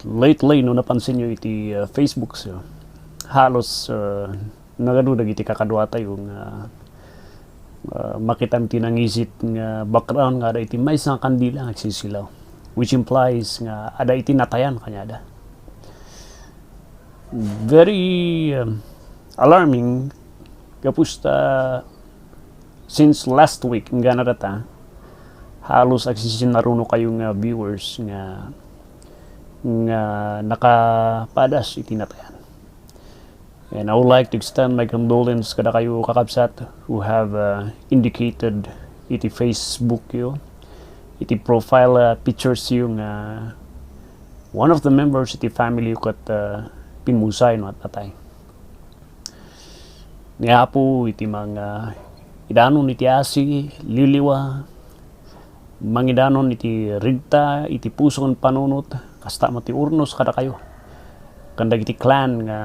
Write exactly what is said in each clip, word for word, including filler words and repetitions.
Lately, no napansin nyo iti, uh, Facebook, so, halos, uh, nagadu dagiti kakaduatayo nga, uh, makitam ti nangisit nga background nga ada iti maysa nga kandila nga agsisilaw, which implies nga ada iti natayan kaniada. Very, um, alarming, gapu ta since last week, inggana data, halos agsisinaruno kayo nga viewers nga, nga nakapadas iti natayan. And I would like to extend my condolence kada kayo, kakabsat, who have, uh, indicated iti Facebook yo, iti profile, uh, pictures yo nga one of the members iti family yo ket, uh, pinmusay no at atay. Ni Apo iti mga idanon iti asi, liliwa, mangidanon iti rigta, iti puso ken panunot, kasta met ti urnos kadakayo. Ken dagiti clan nga,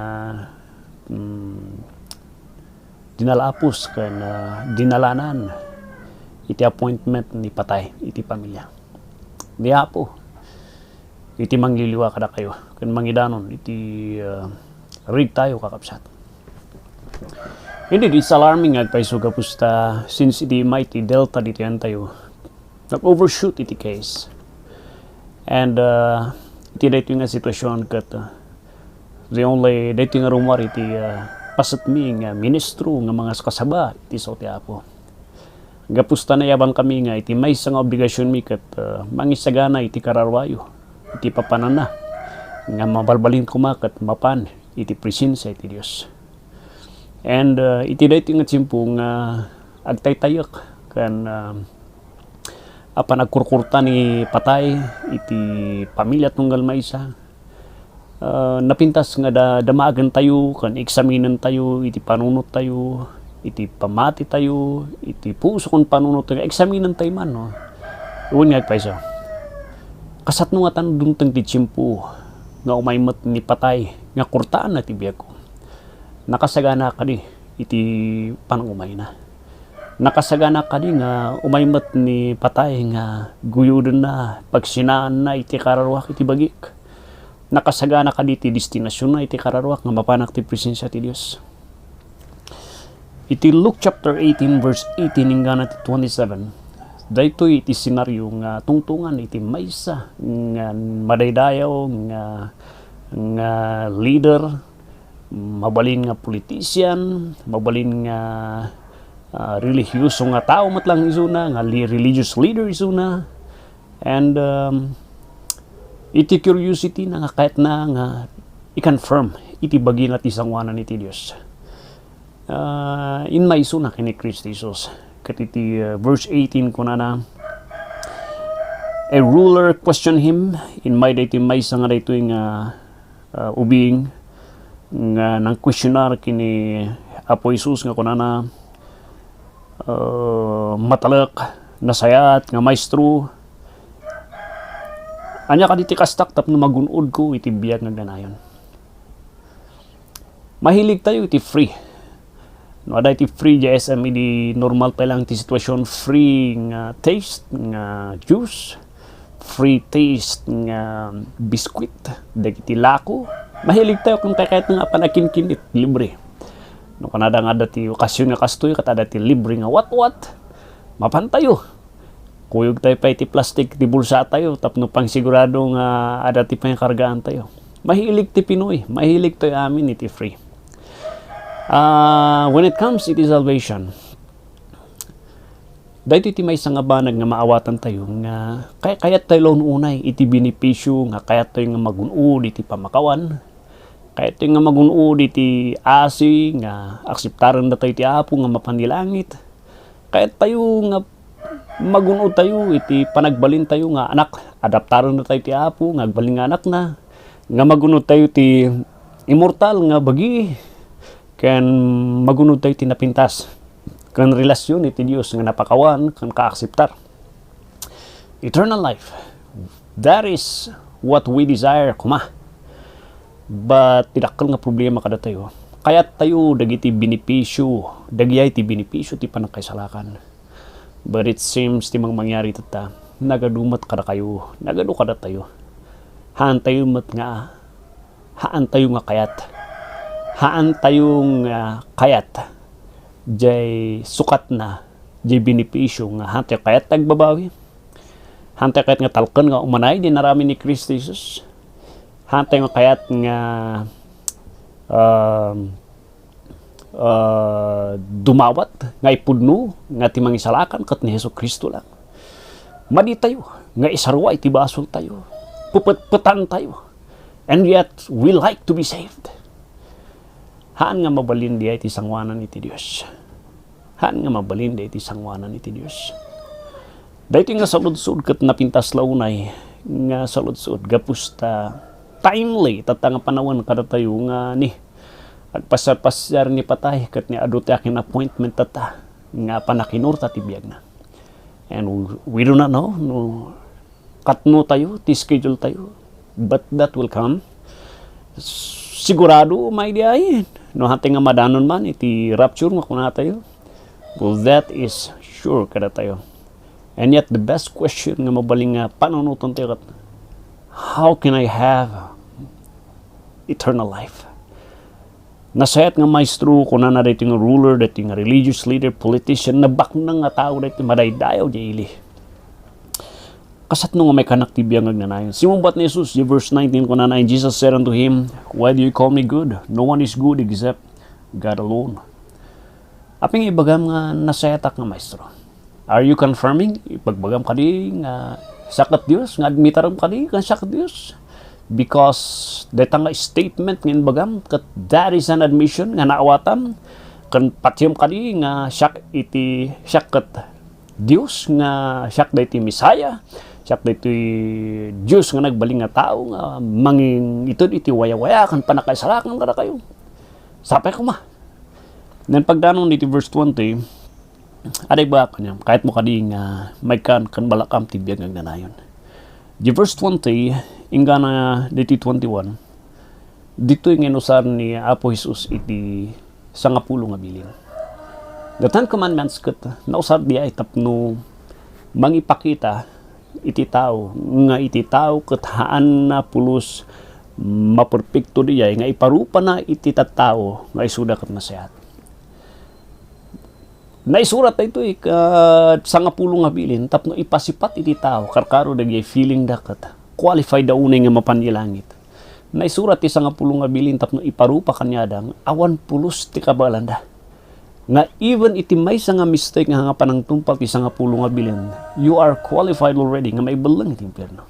mm, dinalapos ken, ah, dinalanan iti appointment ni patay iti pamilya. Ni Apo, iti mangliliwa kadakayo, ken mangidanon iti, ah, rigtayo, kakabsat. Indeed, it's alarming nga agpayso gapu ta since iti mighty Delta ditoy antayo, nag-overshoot iti case. And, ah, iti daytoy nga sitwasyon ket, ah, the only daytoy nga rummuar iti, ah, paset mi nga ministro nga mangaskasaba iti sao ti Apo. Gapu ta naayabankami nga iti maysa nga obligasionmi ket, ah, mangisagana iti kararuayo, iti papananna, nga mabalbalin koma ket mapan iti presensia iti Dios. And, ah, iti daytoy nga tiempo nga agtaytayek ken, ah, apan agkurkurta ni patay iti pamilya tunggal maysa, ah, napintas nga da-, damaagentayo ken eksaminentayo iti panunottayo, iti pammatitayo, iti puso ken panunot nga eksaminentayo man, no? Wen nga agpayso. Kasatno ngata no dumteng ti tiempo nga umay met ni patay nga kurtaanna ti biagko. Nakasagana kadi iti panangumayna. Nakasagana kadi nga umay met ni patay nga guyodenna, pagsinaanna iti kararuak iti bagik. Nakasagana kadi ti destinasionna iti kararuak nga mapanak ti presensia ti Dios. Iti Luke chapter eighteen, verse eighteen inggana ti twenty-seven, daytoy iti senaryo nga tungtungan iti maysa nga madaydayaw nga, nga leader, mabalin nga politician, mabalin nga, ah, relihiyoso nga tao met lang isuna, nga li-, religious leader isuna. And, um, iti curiosity na nga kayatna nga i-confirm iti bagina ti sangoanan iti Dios. Ah, immaysona ken ni Cristo Jesus. Ket iti, ah, verse eighteen kunana, "A ruler questioned him," immay daytoy maysa nga daytoy nga, ah, ubing nga nangquestionar ken ni Apo Jesus nga kunana, ah, "Matalek, nasayaat nga maestro, ania kadi ti kastak tapno magun-odko iti biag nga ganayon?" Mahilig tayo iti free. No, ada iti free diay S M idi normal pay lang ti sitwasyon, free nga taste nga juice, free taste nga biscuit, dagiti lako. Mahilig tayo ken kayat nga apan akinkinit, libre. No, kunada nga ada ti okasyon nga kastoy, ket ada ti libre nga watwat, mapan tayo. Kuyog tayo pay ti plastik ti bulsa tayo tapno pangsigurado nga ada ti pangikargaan tayo. Mahilig ti Pinoy, mahilig tayo amin iti free. Ah, when it comes iti salvation, daytoy ti maysa nga banag nga maawatan tayo nga kay-, kayat tayo laeng unay iti benepisyo nga kayat tayo nga magun-od iti pamakawan, kayat tayo nga magun-od iti asi nga akseptaren datayo ti Apo nga mapan ti langit. Kayat tayo nga magun-od tayo iti panagbalin tayo nga anak. Adaptaren datayo ti Apo nga agbalin nga anakna. Nga magun-od tayo ti immortal nga bagi. Ken magun-od tayo ti napintas ken relasyon iti Dios nga napakawan ken kaakseptar. Eternal life. That is what we desire, koma. But ti dakkel nga problema kadatayo, kayat tayo dagiti benepisyo, dagidiay ti benepisyo ti panagkaisalakan. But it seems ti mangmangyari tatta, nagadu met kadakayo, nagadu kadatayo. Haantayo met nga, haantayo nga kayat. Haantayo nga kayat. Jay sukatna, jay benepisio nga haantayo kayat nga agbabawi. Haantayo kayat nga talken nga umanay jay inaramid ni Cristo Jesus. Haantayo nga kayat nga, um, ah, dumawat nga ipudno nga ti Mangisalakan ket ni Jesu-Cristo lang. Maditayo nga isarua iti basoltayo. Pupetpetantayo. And yet, we like to be saved. Haan nga mabalin diay ti sangoanan iti Dios. Haan nga mabalin diay ti sangoanan iti Dios. Daytoy nga saludsod ket napintas la unay nga saludsod gapu ta timely tatta nga panawen kadatayo nga ni agpasiarpasiar ni patay ket ni adu ti akin appointment tatta nga panakinurta ti biagna. And we do not know no katno tayo, ti schedule tayo, but that will come. Sigurado, umay diay, no hantay nga madanon man iti rapture nga kunatayo. Well, that is sure kadatayo. And yet, the best question nga mabalin nga panunoten tayo ket, how can I have eternal life? Nasayaat nga maestro, kunana daytoy nga ruler, daytoy nga religious leader, politician, nabaknang nga tao daytoy, madaydayaw diay ili. Kasatno nga maikanak ti biag nga agnanayon? Simmungbat ni Jesus, di verse nineteen, kunana, "And Jesus said unto him, Why do you call me good? No one is good except God alone." Apay nga ibagam nga nasayatak nga maestro? Are you confirming? Ipagbagam kadi nga siak ket Dios, nga admitarem kadi nga siak ket Dios? Because dayta nga statement nga imbagam, ket that is an admission nga naawatam, ken patiem kadi nga siak iti, siak ket Dios, nga siak daytoy Messiah, siak daytoy Dios nga nagbalin nga tao, nga mangingited iti wayawaya ken pannakaisalakan kadakayo. Sapay koma. Then pagdanon iti verse twenty, aday ba kaniam, kayatmo kadi nga maikkan ken malak-am ti biag nga agnanayon? Di verse twenty, inggana ditoy twenty-one, ditoy nga inusar ni Apo Jesus iti sangapulo nga bilin. The Ten Commandments ket nausar diay tapno mangipakita iti tao, nga iti tao ket haanna pulos maperpekto diay nga iparupana iti tattao nga isuda ket nasayaat. Naisurat daytoy ket sangapulo nga bilin tapno ipasipat iti tao, karkaro dagiti feeling da ket qualified da unay nga mapan ilangit. Naisurat ti sangapulo nga bilin tapno iparupa kaniada nga awan pulos ti kabaelanda. Nga even iti maysa nga mistake nga, nga panangtungpal ti sangapulo nga bilin, you are qualified already nga maibelleng iti impierno.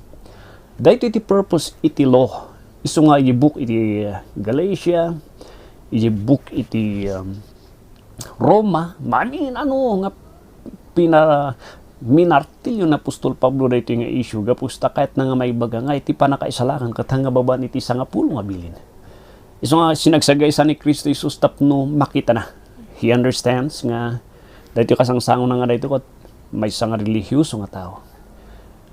Daytoy ti purpose iti law. Isu nga iti book iti, uh, Galatia, iti book iti, um, Roma, mamin ano nga pina-, minartilyo ni Apostol Pablo daytoy nga issue, gapu ta kayatna nga maibaga nga iti pannakaisalakan ket nga babaen iti sangapulo nga bilin. Isu nga sinagsagaysa ni Cristo Jesus tapno makitana. He understands nga daytoy kasangsangonan nga daytoy ket maysa nga relihiyoso nga tao.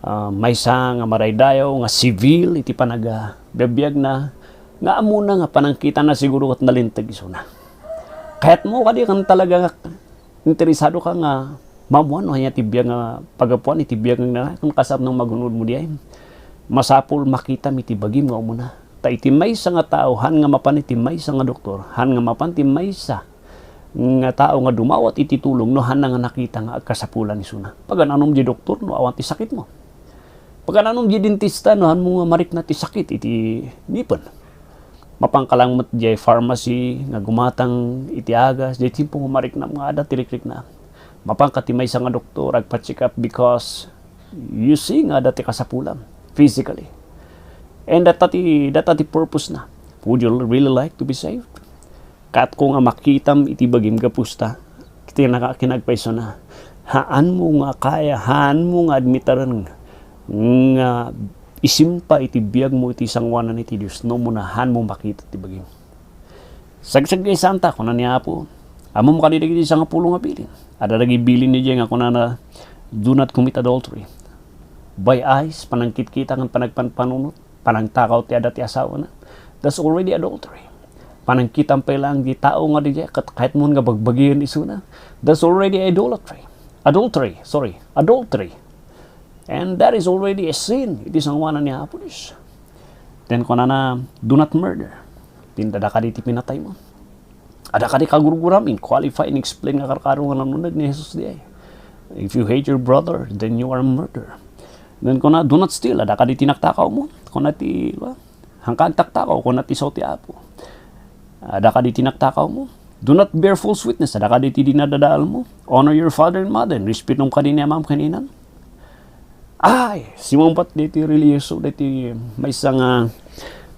Ah, maysa nga madaydayaw, nga civil iti panagbibiagna, nga ammona nga panangkitana siguro ket nalinteg isuna. Kayatmo kadi ken talaga nga interesado ka nga maammoan no ania ti biag nga paggapuan iti biag nga agnanayon ken kasatno nga magun-odmo diay. Masapul makitam iti bagim nga umuna. Ta iti maysa nga tao, haan nga mapan iti maysa nga doktor, haan nga mapan ti maysa nga tao nga dumawat iti tulong no haanna nga nakita nga agkasapulan isuna. Pagan-anom diay doktor no awan ti sakitmo. Pagan-anom diay dentista no haanmo nga marikna ti sakit iti ngipen. Mapanka lang met diay pharmacy nga gumatang iti agas, diay tiempo nga mariknam nga adda ti rikrikna. Mapanka ti maysa nga doktor, agpa-check up because you see nga adda ti kasapulam physically. And data ti, data ti purpose na. Would you really like to be saved? Kayatko nga makitam iti bagim gapu ta iti naka-, kinagpaysona. Haanmo nga kaya, haanmo nga admitaren nga isimpa iti biagmo iti sangoanan iti Dios no umuna haanmo makita ti bagim. Sagsagaysaanta, kuna ni Apo. Ammom kadi dagiti sangapulo nga bilin? Adda dagiti bilin idiay nga kunana, "Do not commit adultery." By eyes, panangkitkita ken panagpanpanunot, panangtakaw ti adda ti asawana. That's already adultery. Panangkitam pay laeng di tao nga diay ket kayatmon nga bagbagian isuna. That's already idolatry. Adultery, sorry, adultery. And that is already a sin iti sangoanan ni Apo Dios. Then kunana, "Do not murder." Tinda, "Adda kadi ti pinataymo? Adda kadi kagurguram?" In-qualify, in-explain nga karkaro nga nanuneg ni Jesus diay. "If you hate your brother, then you are a murderer." Then kuna, "Do not steal." "Adda kadi ti nagtakawmo?" Kuna ti, "Wa, haanka agtaktakaw," kuna ti sao ti Apo. "Adda kadi ti nagtakawmo? Do not bear false witness." "Adda kadi ti dinadadaelmo? Honor your father and mother." "Respetom kadi ni amam ken inam." Ay, simungbat daytoy relihiyoso, daytoy maysa nga,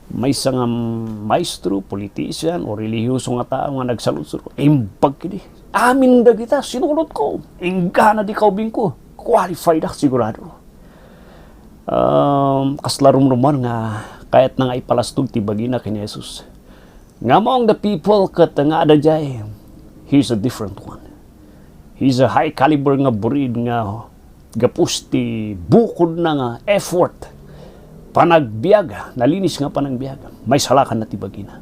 maysa nga maestro, politician, o relihiyoso nga tao nga nagsaludsod. Imbag kadi, "Amin dagita, sinulotko. Inggana di kaubingko." Qualified ak, sigurado. Um, kasla rumruman nga kayatna nga ipalastog ti bagina ken Jesus. Nga among the people ket nga adda diay, he's a different one. He's a high caliber nga breed nga gapu ti bukodna nga effort, panagbiag, nalinis nga panagbiag, maisalakanna ti bagina.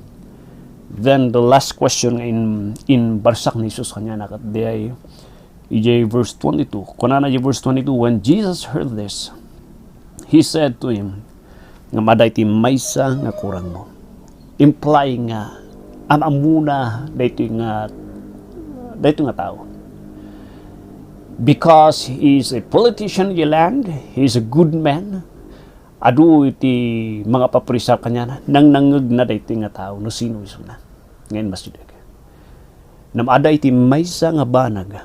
Then the last question nga in, inbarsak ni Jesus kaniana ket diay, idiay verse twenty-two. Kunana idiay verse twenty-two, "When Jesus heard this, he said to him," ngem adda iti maysa nga kurangmo. Imply nga am-ammona daytoy nga, daytoy nga tao. Because he is a politician in the land, he is a good man. Adu iti mga papriser kaniana, nangnangngegna daytoy nga tao, no sino isuna. Ngayon, mas Ngem adda iti maysa nga banag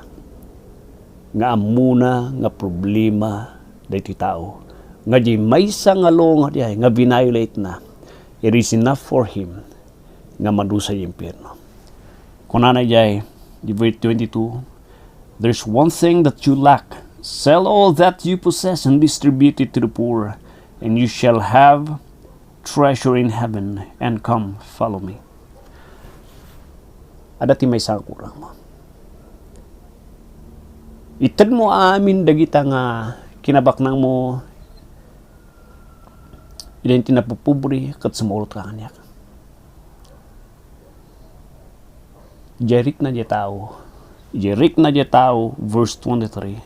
nga ammona nga problema daytoy tao, nga diay maysa nga law nga diay nga violatena, it is enough for him nga madusa idiay impierno. Kunana idiay, di verse twenty-two, "There's one thing that you lack. Sell all that you possess and distribute it to the poor, and you shall have treasure in heaven, and come, follow me." Adda ti maysa nga kurangmo. Itedmo amin dagita nga kinabaknangmo, idiay ti napupobre, ket sumulot ka kaniak. Idiay rikna diay tao. Idiay rikna diay tao, verse twenty-three.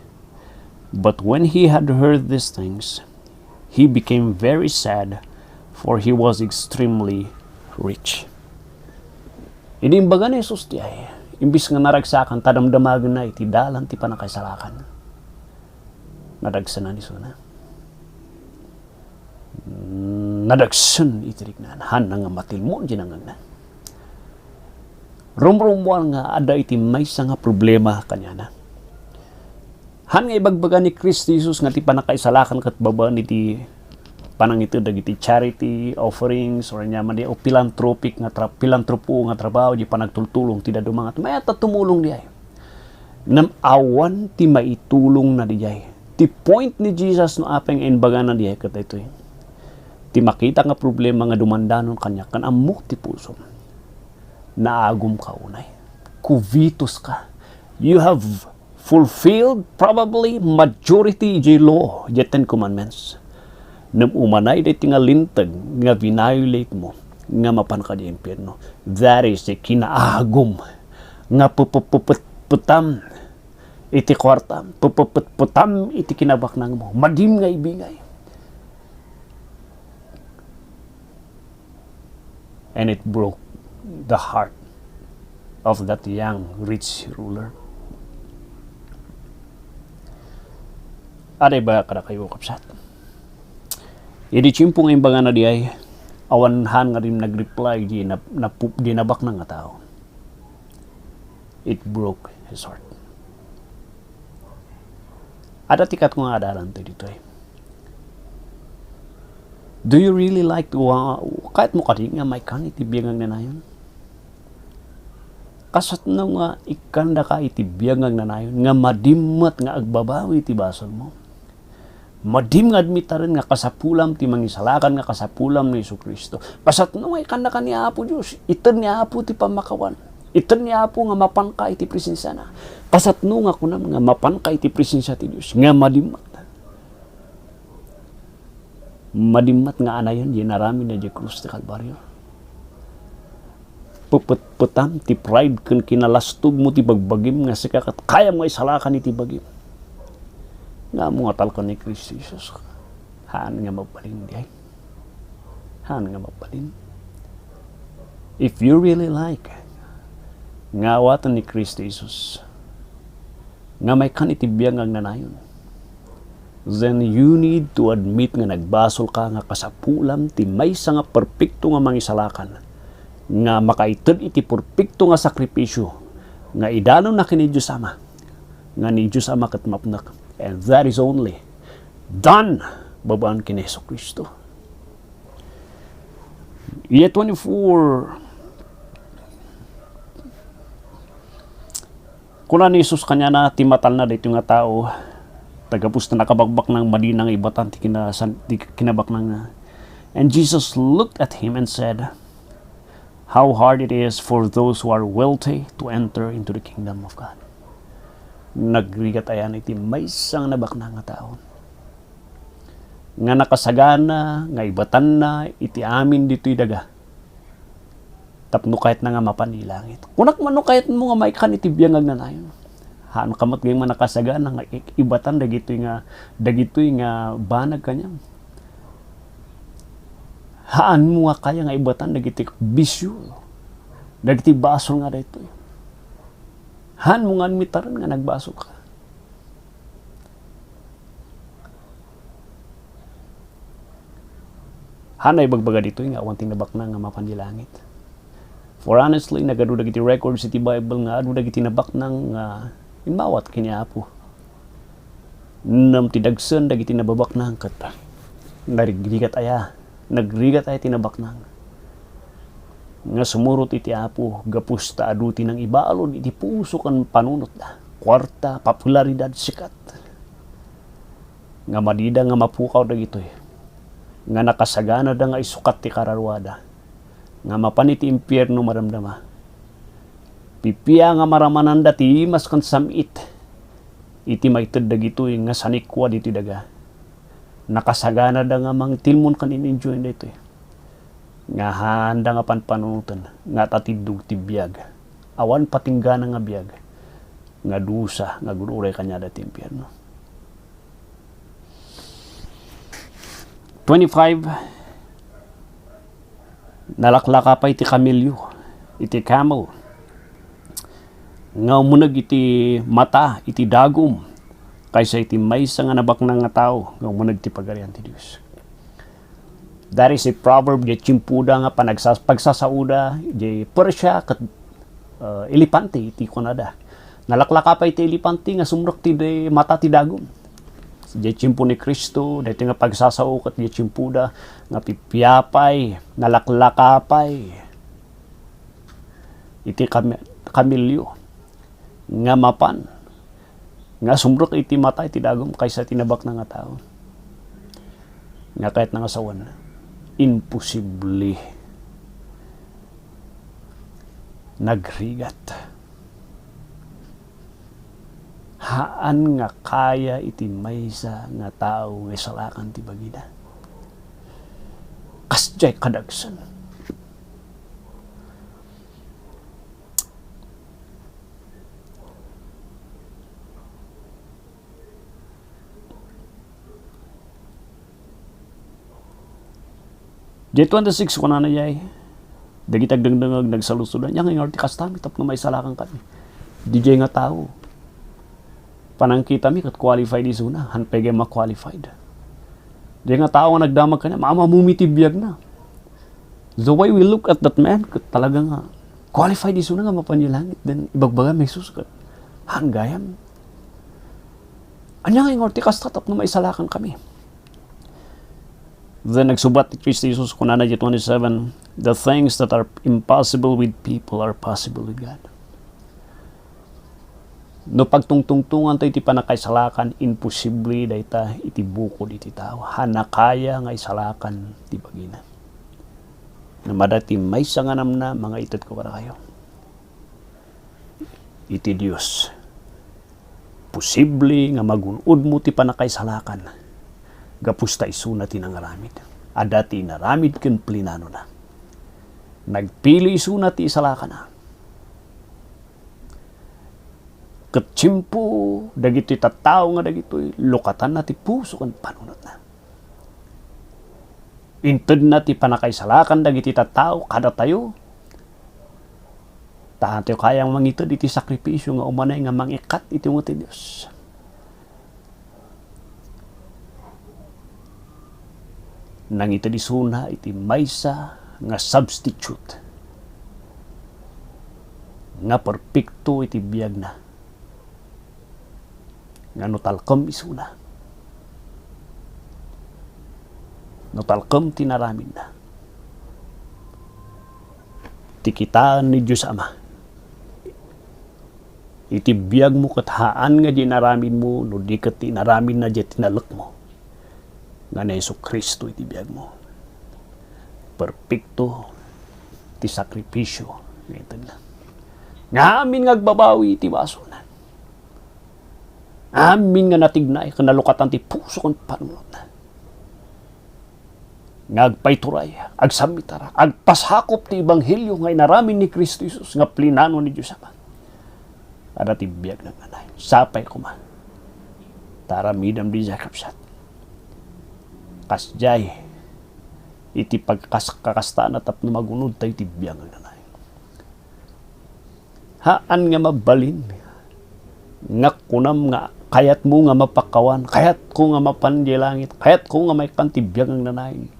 "But when he had heard these things, he became very sad, for he was extremely rich." Idi imbaga ni Jesus diay, imbes nga naragsakan ta damdamagenna iti dalan ti pannakaisalakan, nadagsenna ni isuna. Nadagsen iti riknana. Haanna nga matilmon ti nangngegna. Rumrummuar nga adda iti maysa nga problema kaniana. Haan nga ibagbaga ni Cristo Jesus nga ti pannakaisalakan ket babaen iti panangited dagiti charity offerings, or ania man di, o philanthropic nga tra-, philanthropo nga trabaho, di panagtultulong ti dadduma nga mayat a tumulong diay. Ngem awan ti maitulongna diay. Ti point ni Jesus no apay nga imbagana diay ket daytoy. Ti makita nga problema nga dumandanon kaniak ken ammok ti pusom. Naagumka unay. Kuvitoska. You have fulfilled probably majority idiay law, idiay Ten Commandments. Ngem umanay daytoy nga linteg nga violatemo nga mapanka idiay impierno. That is the kinaagum nga pupupuputputam iti kuarta, pupuputputam iti kinabaknangmo. Madim nga ibingay. And it broke the heart of that young rich ruler. Adda ibagak kadakayo, kabsat. Idi tiempo nga imbagana diay, awan haan nga dim-, nag-reply di na-, napu-, di nabaknang nga tao. It broke his heart. Adda ti kat-, nga adalan to ditoy. Do you really like to, uh, kayatmo kadi nga maikan iti biag nga agnanayon? Kasatno nga ikkandaka iti biag nga agnanayon nga madim met nga agbabawi iti basolmo? Madim nga admitaren nga kasapulam ti Mangisalakan, nga kasapulam ni Jesu-Cristo. Kasatno nga ikkandaka ni Apo Dios, ited ni Apo ti pammakawan. Ited ni Apo nga mapanka iti presensiana. Kasatno nga kunam nga mapanka iti presensia ti Dios, nga madim met. Madim met nga anayon diay inaramidna diay krus ti Kalbario. Puputputam ti pride ken kinalastogmo ti bagbagim nga sika ket kayam nga isalakan iti bagim. Nga ammo nga talkan ni Cristo Jesus, haan nga mabalin diay. Haan nga mabalin. If you really like nga awaten ni Cristo Jesus, nga maikan iti biag nga agnanayon, then you need to admit nga nagbasolka nga kasapulam ti maysa nga perpekto nga mangisalakan nga makaited iti perpekto nga sakripisio nga idanonna ken ni Dios Ama, nga ni Dios Ama ket mapnek. And that is only done babaen ken Jesu-Cristo. Iya twenty-four, kuna ni Jesus kaniana, ti matalna daytoy nga tao, ta gapu ta nakabakbaknang, madina nga ibatan ti kinasan-, ti kinabaknangna. And Jesus looked at him and said, "How hard it is for those who are wealthy to enter into the kingdom of God." Nagrigat aya iti maysa nga nabaknang nga tao nga nakasagana nga ibatanna iti amin ditoy daga tapno kayatna nga mapan ilangit. Kunak man no kayatmo nga maikan iti biag nga agnanayon. Haanka met gayam nga nakasagana nga i-, ibatan dagitoy nga, dagitoy nga banag kaniam. Haanmo nga kaya nga ibatan dagiti bisio, dagiti basol nga daytoy. Haanmo nga mitaren nga nagbasolka. Haan nga ibagbaga ditoy nga awan ti nabaknang nga mapan ilangit. For honestly, nagadu dagiti records iti Bible nga adu dagiti nabaknang nga immawat ken ni Apo. Ngem ti dagsen dagiti nababaknang ket narigrigat aya, nagrigat aya ti nabaknang nga sumurot iti Apo gapu ta adu ti nangibalud iti puso ken panunotda, kuarta, popularidad, sikat. Nga madida nga mapukaw dagitoy, nga nakasaganada nga isukat ti kararuada, nga mapan iti impierno madamdama. Pipia nga maramananda ti imas ken sam-it iti maited dagitoy nga sanikua ditoy daga. Nakasaganada nga mangtilmon ken in-enjoy daytoy. Nga haanda nga panpanunoten nga tatiddog ti biag. Awan patinggana nga biag nga dusa nga agur-uray kaniada ti impierno. Twenty-five, nalaklaka pay ti kamelio, iti camel, nga umuneg iti mata iti dagum kaysa iti maysa nga nabaknang nga tao nga umuneg ti Pagarian ti Dios. That is a proverb, di tiempoda nga panagsas-, pagsasaoda, di Persia ket, uh, elepante iti kunada. Nalaklaka pay ti elepante nga sumrek ti, di mata ti dagum. Di tiempo ni Cristo, daytoy nga pagsasao ket di tiempoda nga pipia pay, nalaklaka pay iti kam-, kamelio nga mapan nga sumrek iti mata iti dagum kaysa ti nabaknang nga tao. Nga kayatna nga sawen, imposible. Nagrigat. Haan nga kaya iti maysa nga tao nga isalakan ti bagina. Kasdiay kadagsen. Diay twenty-six, kunana diay, dagiti agdengdengngeg, nagsaludsod, "Ania nga ingarod ti kastami tapno maisalakan kami?" Diay nga tao, panangkitami ket qualified isuna, han pay gayam a qualified. Diay nga tao nga nagdamag kaniam, amamumi ti biagna. The way we look at that man, ket talaga nga qualified isuna nga mapan idiay langit. Then, ibagbaga ni Jesus ket, "Han gayam. Ania nga ingarod ti kasta tapno maisalakan kami?" Then nagsubbat ti Cristo Jesus, kunana diay twenty-seven, "The things that are impossible with people are possible with God." No pagtungtungtonganto iti pannakaisalakan, imposible dayta iti bukod iti tao. Haan a kaya nga isalakan ti bagina. Ngem adda ti maysa nga namnama nga itedko kadakayo. Iti Dios, posible nga magun-odmo ti pannakaisalakan gapu ta isuna ti nangaramid. Adda ti inaramid ken plinanona. Nagpili isuna ti isalakanna. Ket tiempo dagiti tattao nga dagitoy, lukatanna ti puso ken panunotna. Intedna ti pannakaisalakan dagiti tattao kadatayo. Ta haantayo kayat mangited iti sakripisio nga umanay nga mangikkat iti uneg ti Dios. Nangited isuna iti maysa nga substitute nga perpekto iti biagna. Nga no talkem isuna, no talkem ti naramidna, ti kitaen ni Dios Ama iti biagmo ket haan nga diay inaramidmo no di ket ti inaramidna diay tinalekmo nga ni Jesu-Cristo iti biagmo. Perpekto ti sakripisio nga itedna. Nga amin nga agbabawi iti basona. Amin nga natignay ken nalukatan ti puso ken panunotna. Nga agpaituray, agsammitara, agpasakop ti ebanghelio nga inaramid ni Cristo Jesus nga plinano ni Dios Ama. Adda ti biag nga nanayon. Sapay koma ta aramidem diay, kakabsat. Kasdiay iti pagkaskakastana tapno magunod tayo ti biag nga nanayon. Haan nga mabalin nga kunam nga kayatmo nga mapakawan, kayatko nga mapan diay langit, kayatko nga maikkan ti biag nga nanayon.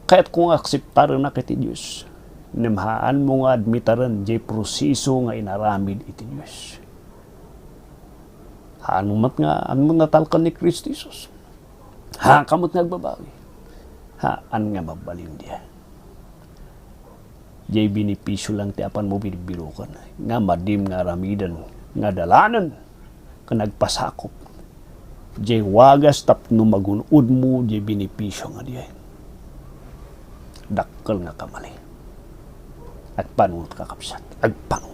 Kayatko nga akseptarenak iti Dios. Ngem haanmo nga admitaren diay proseso nga inaramid iti Dios. Haanmo met nga, haanmo natalkan ni Cristo Jesus. Haanka met nga agbabawi. Haan nga mabalin diay. Diay benepisio lang ti apanmo birbiroken nga madim nga aramiden nga dalanen ken agpasakop. Diay wagas tapno magun-odmo diay benepisio nga diay. Dakkel nga kamali. Agpanunot, kakabsat. Agpanunot.